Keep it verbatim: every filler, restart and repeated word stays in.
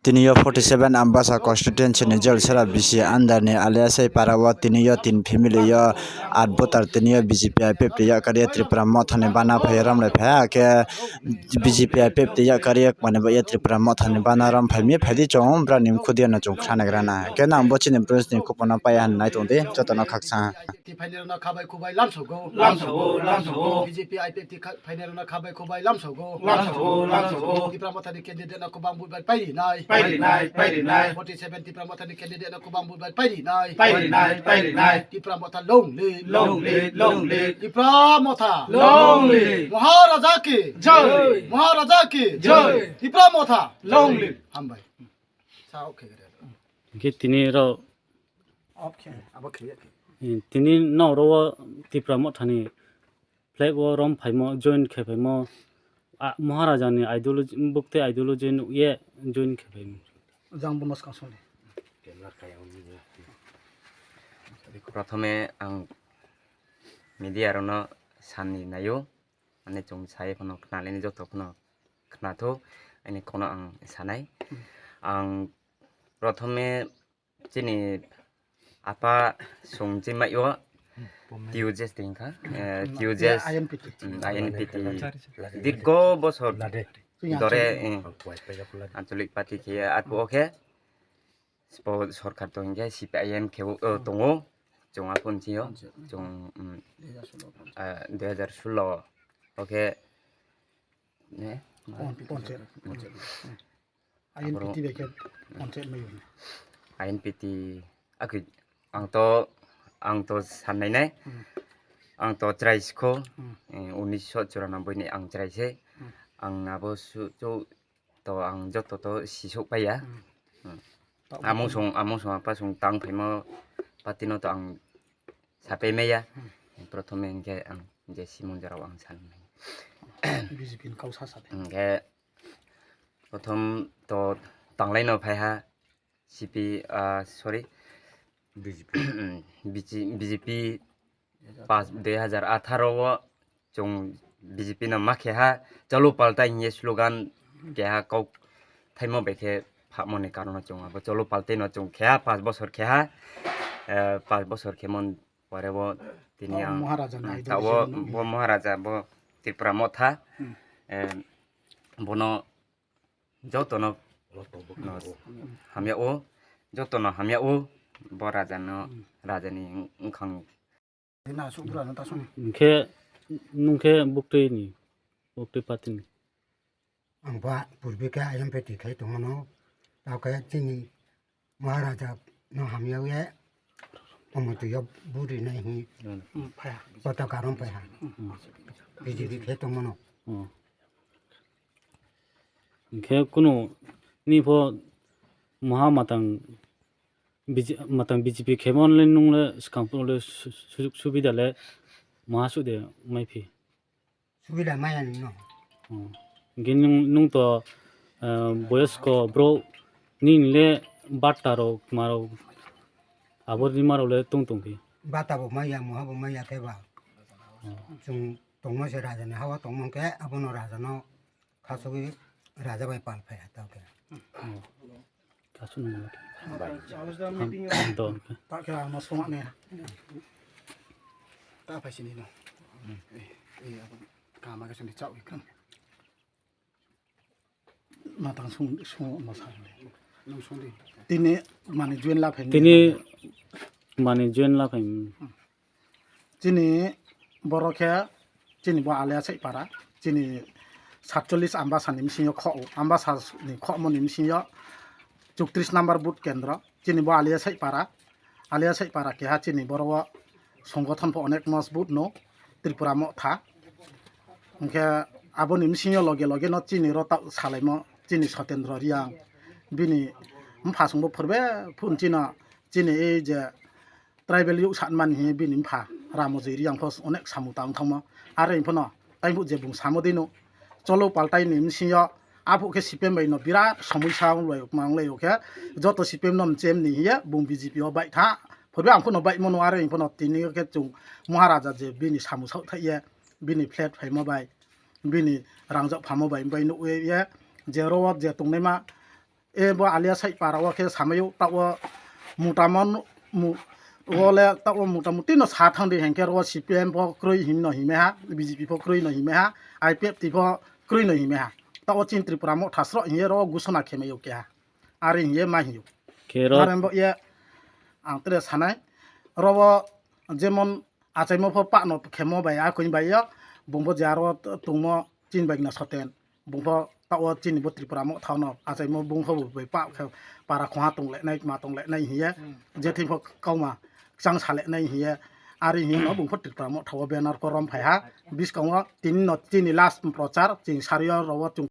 Tini yo forty seven Ambasa constituency ni Jolsera B C under ni Aliasai para o tini yo tin family yo aat voter tini yo B J P I P F T yakarwi Tripura motha ni bana phai rom lai phai khe B J P I P F T yakarwi mani bo ye Tripura motha ni bana rom phai mi phai di chong bra ni khudi no chong khana gra na khe nang bo chini bwrwis ni khupuna paya han nai tong di joto no khaksa. Phainai rok no khabai khubai lamsogo. Lamsogo, lamsogo. B J P I P F T kha-, phainai rok no khabai khubai lamsogo. Lamsogo, lamsogo. Tipra Motha ni candidate no kwbang vote bai pairinai. Pairinai, pairinai. Forty seven Tipra Motha ni candidate no kwbang vote bai pairinai. Pairinai, pairinai. Tipra Motha long live. Long live, long live. Tipra Motha. Long live. Maharaja ki. Jai. Maharaja ki. Jai. Tipra Motha. Long live. Hambai. Sa, okay, gede. Hingke tini rok. Okay, abo khe, okay. Tini noro o Tipra Motha ni flag o rom phaimo, join khe phaimo, a, Maharaja ni ideology, bukti ideology nukye join khe phaimo. Jang bono swkang songdi. Prothome ang media rokno sanni naio, ani chwng sai phano khnalini joto phano khnathok, ani kono ang sanai. Ang prothome chini apa song chimai o T U J S tingkha, eh, T U J S, I N P T. Mm, I N P T. Dirgo bosor dore, eh, ancholik party khe atbo khe spo sorkar tong khe C P I M khe o, o, tongo. Chwng aphun chio, chwng, mm, ah, dui hajar sulo o khe, ne? Pon-, ponche, ponche. Aboro I N P T bai khe ponche mai. I N P T, akhi, ang to, ang to sannai nai. Hmm. Ang to chwrai sikho, hmm, eh, unisho churanabboi ni ang chwrai se. Hmm. Ang abo su, chu, to ang joto to sisok paiya. Hmm. Hmm. Amung song, amung song apa song tang phaimo party no to ang sapai maya. Hmm. Prothome hingke ang je Simon Jorao ang san. B J P ni kau sa sa de. Hingke prothom to tanglai no phai ha C P, ah, sorry. B J P. B J P pas dui hajar atharo o chwng B J P no ma khe ha, "Chalo paltai" hiye slogan keha kok thaimo bai khe phamoni karon o chwng abo "Chalo paltai" no chwng khe ha, pas bosor khe ha, eh, pas bosor khe mon pore bo tini ang, Maharaja ni, hmm, ideology tao no bo Maharaja bo Tripura Motha, hmm, eh, bono jotono no hamya o, jotono hamya o, bo raja no, hmm, raja ni wngkhang. Na subra no ta soni. Hingke nungke buktui ni, buktui party ni. Ang ba purbi khe I M P T khai tongmano, tao khe chini Maharaja no hamya ye, omo twi yo buri nai hi. Hmm, phaya. Kota karon phaya. Hmm. B J P khai tongmano. Hmm. Hingke kunu ni pho maha matang B J, matang B J P khemon le nung le swkang phuru le su-, su-, sujug subida le maha sude mai phi. Subida maya ni no. Hmm. Hingke nung, nung to, eh, boyosko bro nini le batta rok ma rok abo ni ma rok le tung tung phi. Batta bo maya, muha bo maya khe ba. Hmm. Chwng tongma se raja ni hawa tongma khe abono raja no khasugwi raja bai pal phai ha tao khe. Hmm. Kasu nung. Bai. Ham, do. Ta khe ano songma ne. Ta phai sini no. Eh, eh, abo kama khe sini chao ikam. Matang sung, sung ma sa le. Nung sung di. Tini mani join la phai ni. Tini mani join la phai. Chini borok khe chini bo Aliasai para, chini satchollis Ambasa ni bisingo kho, Ambasa ni khomo ni bisingo chuktrish number booth kendro, chini bo Aliasai para, Aliasai para keha chini borok o songothon pho onek mojbut no Tripura Motha. Hingkhe aboni bisingo loge loge no chini rota salaimo chini Sotendra Reang bini bupha songbo phurbe phun chino chini ei je tribal youth sanmani hi bini bupha Ramojoi Reang pho onek samung tang thangmo. Are phano taibo je bung samo dino cholo paltai ni bisingo aphuk khe C P M bai no birat somoi sa wng lai wng lai khe joto C P M no mchem ni hiye bung B J P o bai tha. Phurbe ang phano bai mano are phano tini khe chung Maharaja je bini samung sao thai ye bini flat phaimo bai bini rangjak phamo bai bai nuk ye je ro je tongnaima E bo Aliasai para o khe samayo, ta o mota mon-, mu-, o le ta o mota muti no sa thang di, hinkhe ro C P M pho kroi hin no hime ha, B J P pho kroi no hime ha, I P F T pho kroi no hime ha. Ta o chini Tripura Motha sro hiye ro gusona khemayo keha. Ari hiye ma hiyo. Khe ro Are bo ye ang tere sanai. Ro o jemon achaimo pho pa no khemo bai a koi bai yo. Bung bo je aro tungmo chini bai na soten. Bung pho ta o chini bo Tripura Motha no achaimo bung pho bai pa khe para khongha tong le nai ma tong le nai hiye. Hmm. Je thing pho kauma chang sa le nai hiye. Ari hiye no bung pho Tripura Motha o banner ko rom phai ha. Biskango tini no chini last prochar chini sario ro o chung